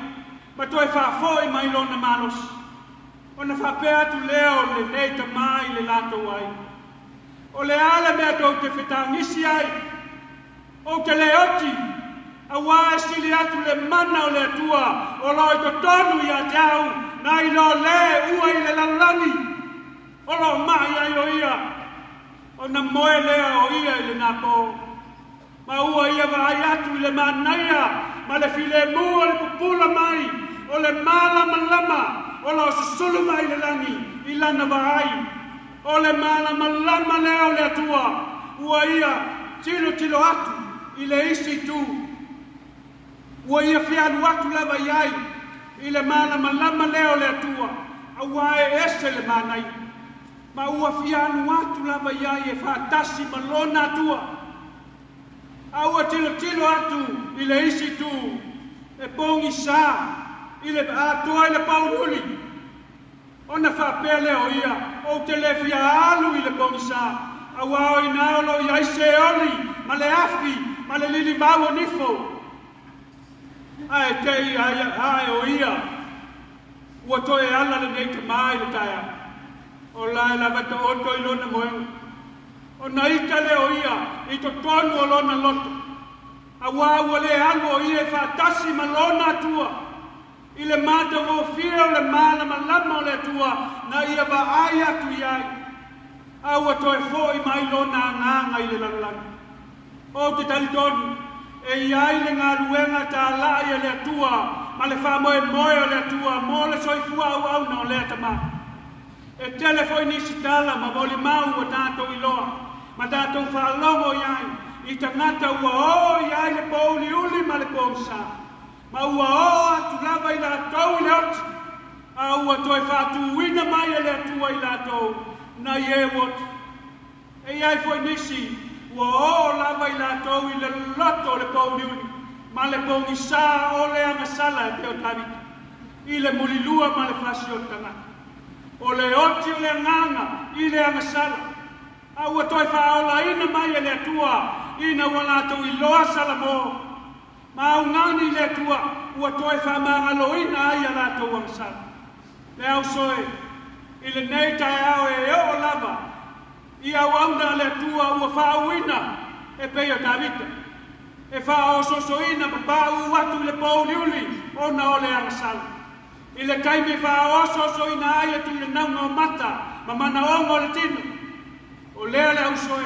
ma toe faafo'i mai lona malosi. Ona faapea atu lea o lenei tamā i le latou aiga, O le a le mea tou te fetagisi ai? Ou te lē oti, auā e sili atu le mana o le Atua o loo i totonu iā te au nai lo lē ua i le lalolagi o loo ma'i ai o ia. Ona moe lea o ia i lenā pō, ma ua ia vaai atu i le manaia ma le filemu o le pupula mai o le malamalama o loo susulu mai le lagi i lana vaai. O le malamalama lea o le Atua ua ia tilotilo atu i le isi itu. Ua ia fialu atu lava i ai i le malamalama lea o le Atua, auā e ese le manaia, ma ua fialu atu lava i ai e faatasi ma lona Atua. A ua tilotilo atu i le isi itu e pogisā i le atoa i le pouliuli, ona faapea lea o ia, Ou te lē fia alu i le pogisā, auā o inā o loo i ai seoli ma le afi ma le lilivau o nifo. Ae te i ae o ia ua toe ala lenei tamā i le taeao, o lae lava taoto i lona moega. Ona ita lea o ia i totonu o lona loto, auā ua lē alu o ia e faatasi ma lona Atua i le matagofie o le malamalama o le Atua na ia vaai atu i ai, a ua toe fo'i mai lona agaga i le lalolagi. Ou te talitonu e i ai le galuega tāla'i a le Atua ma le faamoemoe o le Atua mo le soifua auauna o lea tamā. E tele foi nisi tala ma molimau ua tatou iloa ma tatou faalogo i ai i tagata ua oo i ai le pouliuli ma le pogisā, ma ua oo atu lava i latou i le oti, a ua toe faatūina mai e le Atua i latou nai e ua oti. E i ai foi nisi ua oo lava i latou i le loto o le pouliuli ma le pogisā o le agasala e pei o Tavita i le mulilua ma le fasi o le tagata. O le oti o le agaga i le agasala, a ua toe faaolaina mai e le Atua ina ua latou iloa salamo ma augani i le Atua ua toe faamagaloina ai a latou agasala. Le ausoe, i lenei taeao e oo lava i auauna a le Atua ua faauuina e pei o Tavita, e faaosoosoina ma pauu atu i le pouliuli ona o le agasala. I le taimi e faaosoosoina ai e tui le nauga o mata ma manaoga o le tino, o lea le ausoe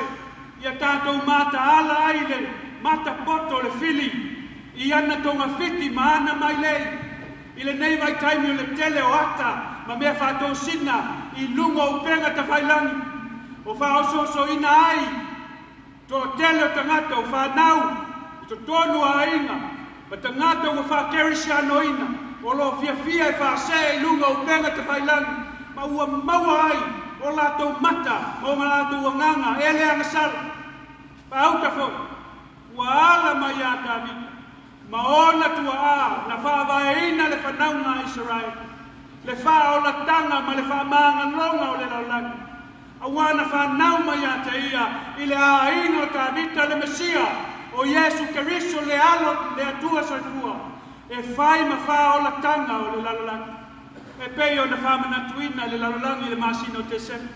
ia tatou mataala ai i le matapoto o le fili i ana togafiti ma ana mailei i lenei vaitaimi o le tele o ata ma mea faatosina i luga o upega tafailagi o faaosoosoina ai toatele o tagata o fanau i totonu o aiga ma tagata ua faakerisianoina. O loo fiafia e faasee i luga o upega tafailagi ma ua maua ai o latou mata ma o latou agaga e le agasala. Faauta foi, ua ala mai ia Tavita ma ona tuaa na faavaeina le fanauga a Isaraele, le faaolataga ma le faamagaloga o le lalolagi. Auā na fanau mai ia te ia i le aiga o Tavita le Mesia, o Iesu Keriso le Alo le Atua Soifua, e fai ma faaolataga o le lalolagi. E pei ona faamanatuina e le lalolagi i le masina o Tesema,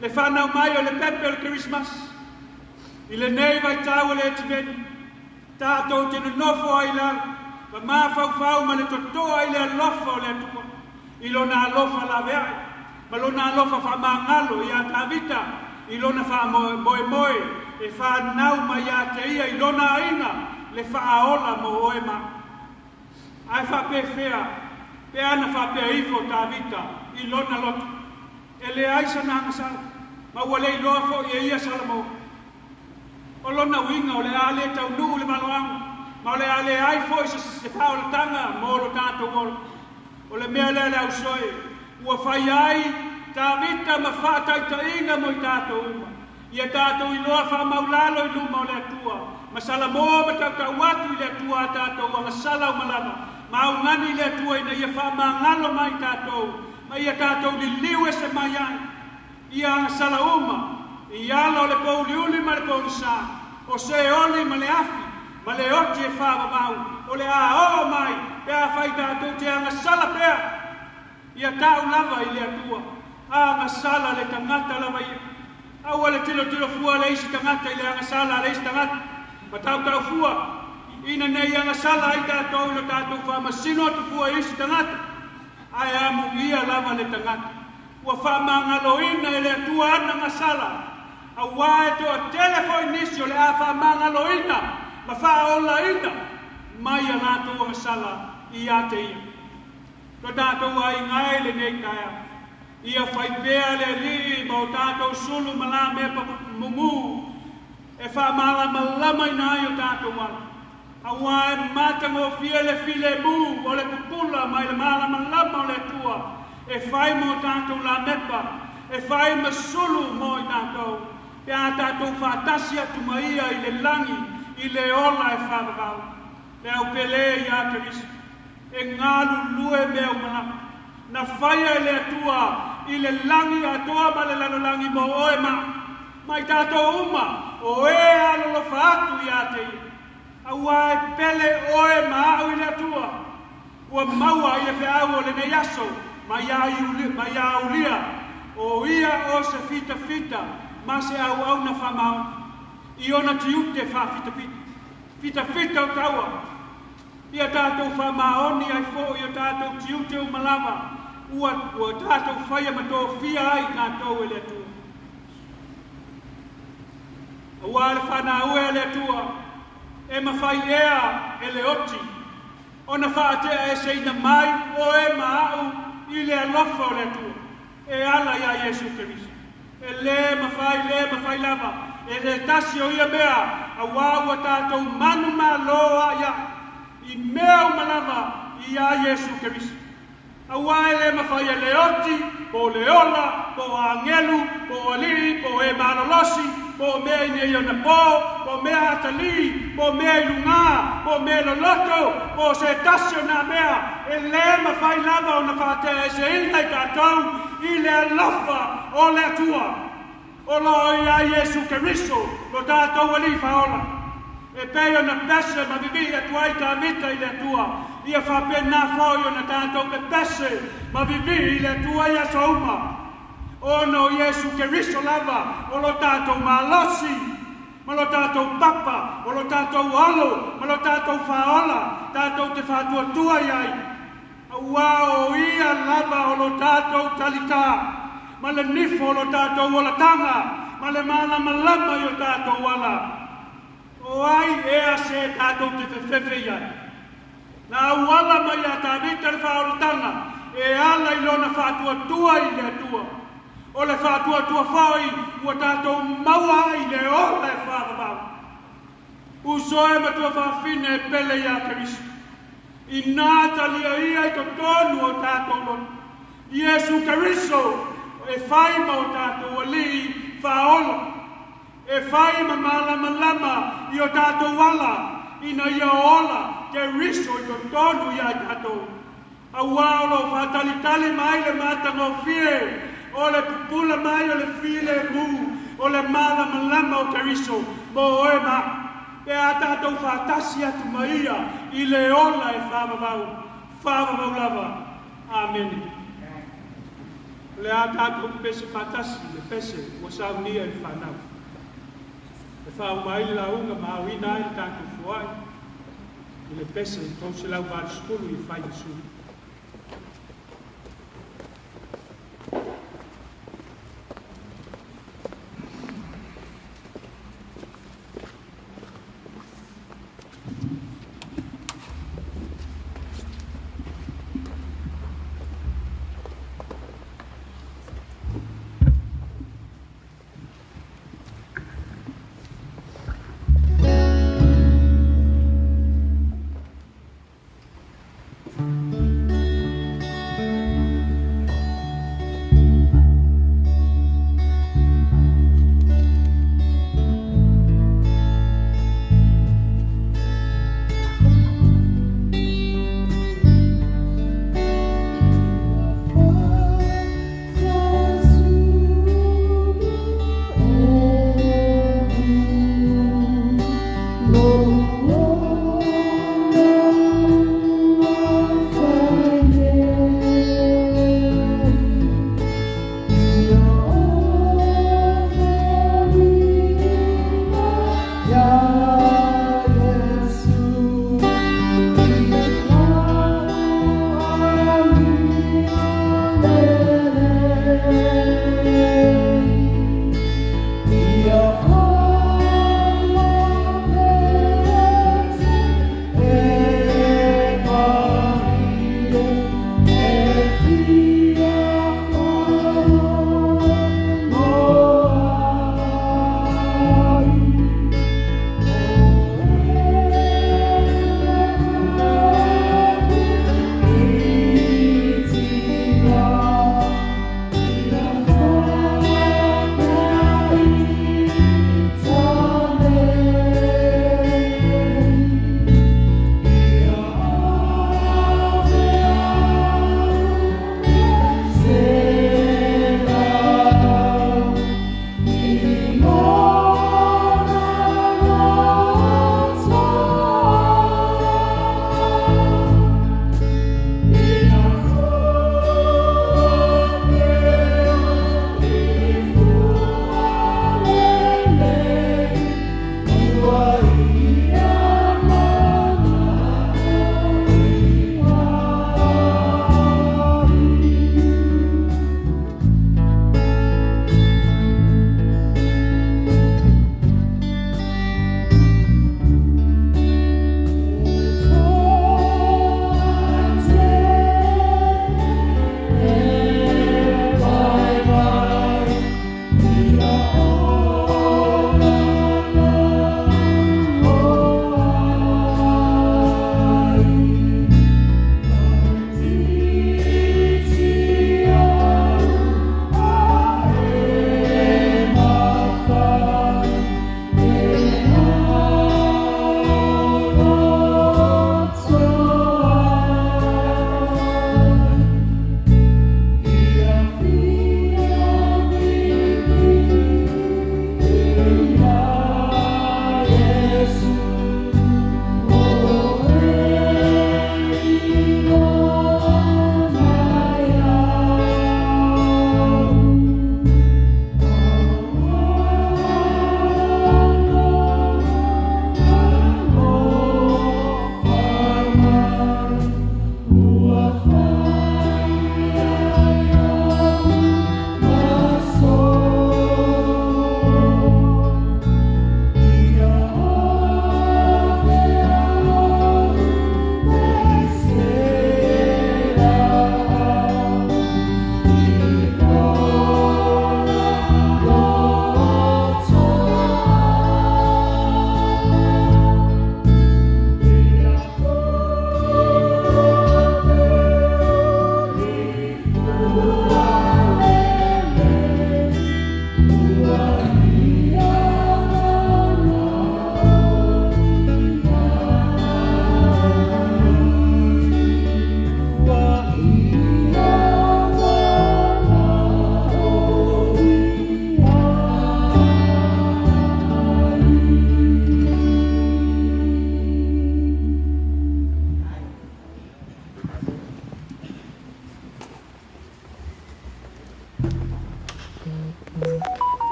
le fanau mai o le pepe o le Kerisimasi. I lenei vaitau o le Etimeni, tatou te nonofo ai i lalo, ma mafaufau ma le totoa i le alofa o le Atua, i Lona alofa laveai, ma Lona alofa faamagalo ia Tavita, i Lona faamoemoe e fanau mai ia te ia i Lona aiga le faaola mo oe ma au. Ae faapefea pe ana faapea ifo Tavita i lona loto, e leai sana agasala, ma ua le iloa foi e ia Salamo. O lona uiga o le a le taunuu le valoaga, ma o le a leai foi se faaolataga mo lo tatou ola. O le mea lea le ausoe, ua fai ai Tavita ma faataitaiga mo i tatou uma, ia tatou iloa faamaulalo i luma o le Atua, ma Salamo ma tautau atu i le Atua a tatou agasala uma lava, ma augani i le Atua ina ia faamagalo mai tatou, ma ia tatou liliu ese mai ai ia agasala uma, i ala o le pouliuli ma le poulisa, o Seoli ma le afi, ma le oti e faavavau, o le a oo mai pe afai tatou te agasala pea. Ia tau lava i le Atua, agasala le tagata lava ia. Aua le tilotilo fua le isi tagata i le agasala a le isi tagata, ma tautau fua, ina nei agasala ai tatou i lo tatou faamasino atu fua i isi tagata, ae amuia lava le tagata ua faamagaloina e le Atua ana agasala, auā e toatele foi nisi o le a faamagaloina ma faaolaina mai a latou agasala ia te ia. Lo tatou aiga e lenei taeao, ia fai pea le Alii ma o tatou sulu ma lamepa mumu e faamalamalamaina ai o tatou ala, auā e matagofie le filemu o le pupula mai le malamalama o le Atua e fai ma o tatou lamepa, e fai ma sulu mo i tatou, pe a tatou faatasi atu ma ia i le lagi i le ola e faavavau. Le au pele iā Keriso, e galulue mea uma lava, na faia e le Atua i le lagi atoa ma le lalolagi mo oe ma au, ma i tatou uma o e alolofa atu iā te ia. Auā e pele oe ma au i le Atua, ua maua i le feau o lenei aso mai iā Ulia, o ia o se fitafita ma se auauna faamaoni, i ona tiute faafitafita. Fitafita o taua, ia tatou faamaoni ai foi i o tatou tiute uma lava ua ua tatou faia ma tofia ai tatou e le Atua. Auā le fanau e a le Atua, e mafai ea e le oti ona faateaeseina mai oe ma au i le alofa o le Atua e ala iā Iesu Keriso. E lē mafai, lē mafai lava e se tasi o ia mea, auā ua tatou manumalo ai aʻe i mea uma lava iā Iesu Keriso. Auā e lē mafai e le oti, po o le ola, po o agelu, po o alii, po o e malolosi, po o mea i nei ona pō, po o mea atalī, po o mea i lugā, po o mea loloto, po o se tasi o nā mea, e lē mafai lava ona faateaeseina i tatou i le alofa o le Atua o lo o iā Iesu Keriso lo tatou Alii Faaola. E pei ona pese ma vivii atu ai Tavita i le Atua, ia faapena foi ona tatou pepese ma vivii i le Atua i aso uma. Ona o Iesu Keriso lava o lo tatou malosi, ma lo tatou papa, o lo tatou alo, ma lo tatou faaola, tatou te faatuatua i ai. Auā o ia lava o lo tatou talitā, ma le nifo o lo tatou olataga, ma le malamalama i o tatou ala. O ai ea se tatou te fefefe i ai? Na auala mai iā Tavita le faaolataga e ala i lona faatuatua i le Atua. O le faatuatua foi ua tatou maua ai le ola e faavavau. Uso e matua fafine e pele iā Keriso. Ina talia ia i totonu o tatou loto. Iesu Keriso e fai ma o tatou Alii Faaola, e fai ma malamalama i o tatou ala, ina ia ola Keriso i totonu ia i tatou. Auā o lo o faatalitali mai le matagofie o le pupula mai o le filemu o le malamalama o Keriso mo oe ma a'u, pe a tatou faatasi atu ma Ia i le ola e faavavau, faavavau lava. Amene. O le a tatou pepese faatasi i le pese ua saunia e le fanau e faauma ai le lauga ma aoina ai le tatou foai i le pese 380 i fai Iesu.